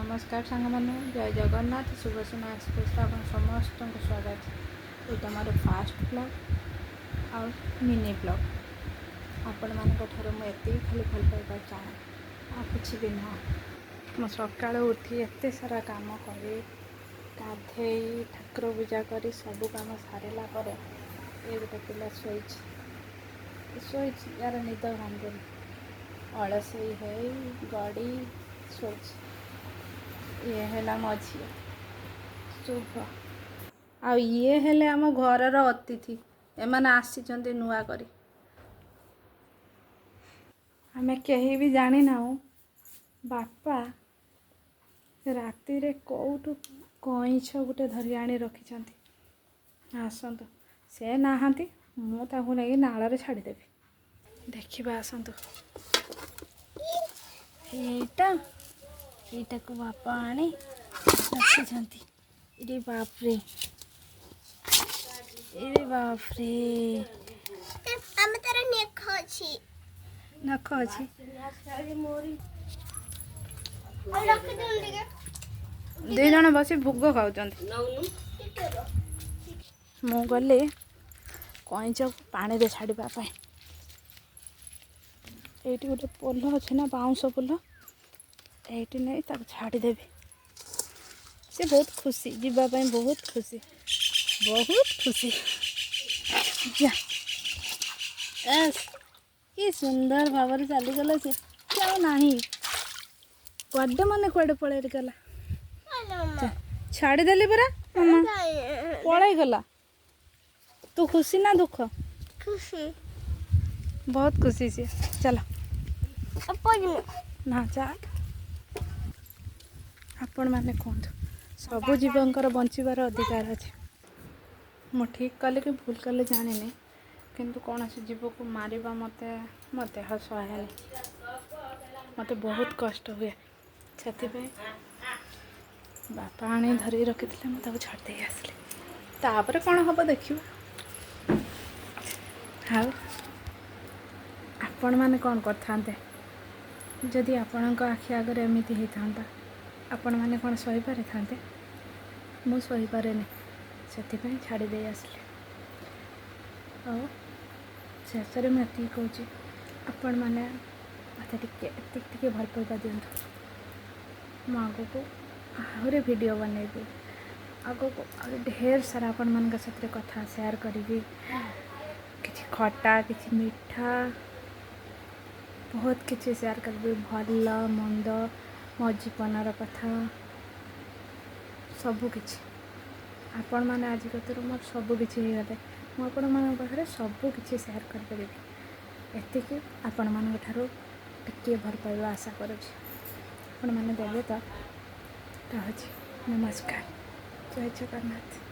ନମସ୍କାର ସାଙ୍ଗମାନେ, ଜୟ ଜଗନ୍ନାଥ। ଶୁଭସୀମା ଏକ୍ସପ୍ରେସରେ ଆପଣ ସମସ୍ତଙ୍କୁ ସ୍ୱାଗତ। ଏଇଟା ମୋର ଫାଷ୍ଟ ବ୍ଲଗ୍ ଆଉ ମିନି ବ୍ଲଗ୍। ଆପଣମାନଙ୍କ ଠାରୁ ମୁଁ ଏତିକି ଖାଲି ଭଲ ପାଇବା ଚାହେଁ, ଆଉ କିଛି ବି ନୁହଁ। ମୁଁ ସକାଳୁ ଉଠି ଏତେ ସାରା କାମ କରି, ଗାଧେଇ, ଠାକୁର ପୂଜା କରି, ସବୁ କାମ ସାରିଲା ପରେ ଏ ଗୋଟେ ପିଲା ଶୋଇଛି, ଶୋଇଛି। ୟାର ନିଦ ଭାଙ୍ଗୁନି। ଅଳସେଇ ହେଇ ଗଡ଼ି ଶୋଇଛି। ଇଏ ହେଲା ମୋ ଝିଅ ଶୁଭ, ଆଉ ଇଏ ହେଲେ ଆମ ଘରର ଅତିଥି। ଏମାନେ ଆସିଛନ୍ତି ନୂଆ କରି। ଆମେ କେହି ବି ଜାଣିନାହୁଁ ବାପା ରାତିରେ କେଉଁଠୁ କଇଁଛ ଗୋଟେ ଧରି ଆଣି ରଖିଛନ୍ତି। ଆସନ୍ତୁ, ସେ ନାହାନ୍ତି, ମୁଁ ତାକୁ ନେଇକି ନାଳରେ ଛାଡ଼ିଦେବି। ଦେଖିବା, ଆସନ୍ତୁ। ଏଇଟା, ଏଇଟାକୁ ବାପା ଆଣି ରଖିଛନ୍ତି। ଇରେ ବାପରେ, ଇରେ ବାପରେ! ଆମେ ତାର ନଖ ଅଛି। ନଖ ଅଛି। ଆଉ ରଖିଦିଅନ୍ତୁ ଟିକେ। ଦୁଇ ଜଣ ବସି ଭୋଗ ଖାଉଛନ୍ତି। ଟିକେ ରୁହ। ମୁଁ ଗଲି କଇଁଚକୁ ପାଣିରେ ଛାଡ଼ିବା ପାଇଁ। ଏଇଠି ଗୋଟେ ପୋଲ ଅଛି ନା, ବାଉଁଶ ପୋଲ, ଏଇଠି ନେଇ ତାକୁ ଛାଡ଼ିଦେବି। ସେ ବହୁତ ଖୁସି, ଯିବା ପାଇଁ ବହୁତ ଖୁସି, ବହୁତ ଖୁସି। ଯା, ଏସ୍, କି ସୁନ୍ଦର ଭାବରେ ଚାଲିଗଲା ସେ। ସେ ଆଉ ନାହିଁ କୁଆଡ଼େ, ମାନେ କୁଆଡ଼େ ପଳେଇ ଗଲା। ମାମା। ଛାଡ଼ିଦେଲି ପରା ମାମା। ପଳେଇଗଲା। ତୁ ଖୁସି ନା ଦୁଃଖ? ଖୁସି। ବହୁତ ଖୁସି ସିଏ। ଚାଲ। ପଡ଼ିନ। ନା, ଚାଲ। ଆପଣମାନେ କୁହନ୍ତୁ, ସବୁ ଜୀବଙ୍କର ବଞ୍ଚିବାର ଅଧିକାର ଅଛି। ମୁଁ ଠିକ୍ କଲି କି ଭୁଲ କଲି ଜାଣିନି, କିନ୍ତୁ କୌଣସି ଜୀବକୁ ମାରିବା ମୋତେ, ମୋ ଦେହ ସହେନି, ମୋତେ ବହୁତ କଷ୍ଟ ହୁଏ। ସେଥିପାଇଁ ବାପା ଆଣି ଧରିକି ରଖିଥିଲେ, ମୁଁ ତାକୁ ଛାଡ଼ି ଦେଇ ଆସିଲି। ତାପରେ କ'ଣ ହେବ ଦେଖିବା। ଆଉ ଆପଣମାନେ କ'ଣ କରିଥାନ୍ତେ ଯଦି ଆପଣଙ୍କ ଆଖି ଆଗରେ ଏମିତି ହେଇଥାନ୍ତା? ଆପଣମାନେ କ'ଣ ସହିପାରିଥାନ୍ତେ? ମୁଁ ସହିପାରେନି, ସେଥିପାଇଁ ଛାଡ଼ି ଦେଇ ଆସିଲି। ଆଉ ଶେଷରେ ମୁଁ ଏତିକି କହୁଛି, ଆପଣମାନେ ମୋତେ ଟିକେ, ଏତିକି ଟିକେ ଭଲ ପାଇବା ଦିଅନ୍ତୁ। ମୁଁ ଆଗକୁ ଆହୁରି ଭିଡ଼ିଓ ବନେଇବି, ଆଗକୁ ଆହୁରି ଢେର ସାରା ଆପଣମାନଙ୍କ ସାଥିରେ କଥା ସେୟାର କରିବି। କିଛି ଖଟା, କିଛି ମିଠା, ବହୁତ କିଛି ସେୟାର କରିବି। ଭଲ ମନ୍ଦ, ମୋ ଜୀବନର କଥା, ସବୁ କିଛି। ଆପଣମାନେ ଆଜି କତିରୁ ମୋର ସବୁ କିଛି ହେଇଗଲେ ମୁଁ ଆପଣମାନଙ୍କ ପାଖରେ ସବୁ କିଛି ସେୟାର କରିପାରିବି। ଏତିକି ଆପଣମାନଙ୍କ ଠାରୁ ଟିକିଏ ଭଲ ପାଇବା ଆଶା କରୁଛି। ଆପଣମାନେ ଦେବେ ତ? ରହୁଛି, ନମସ୍କାର, ଜୟ ଜଗନ୍ନାଥ।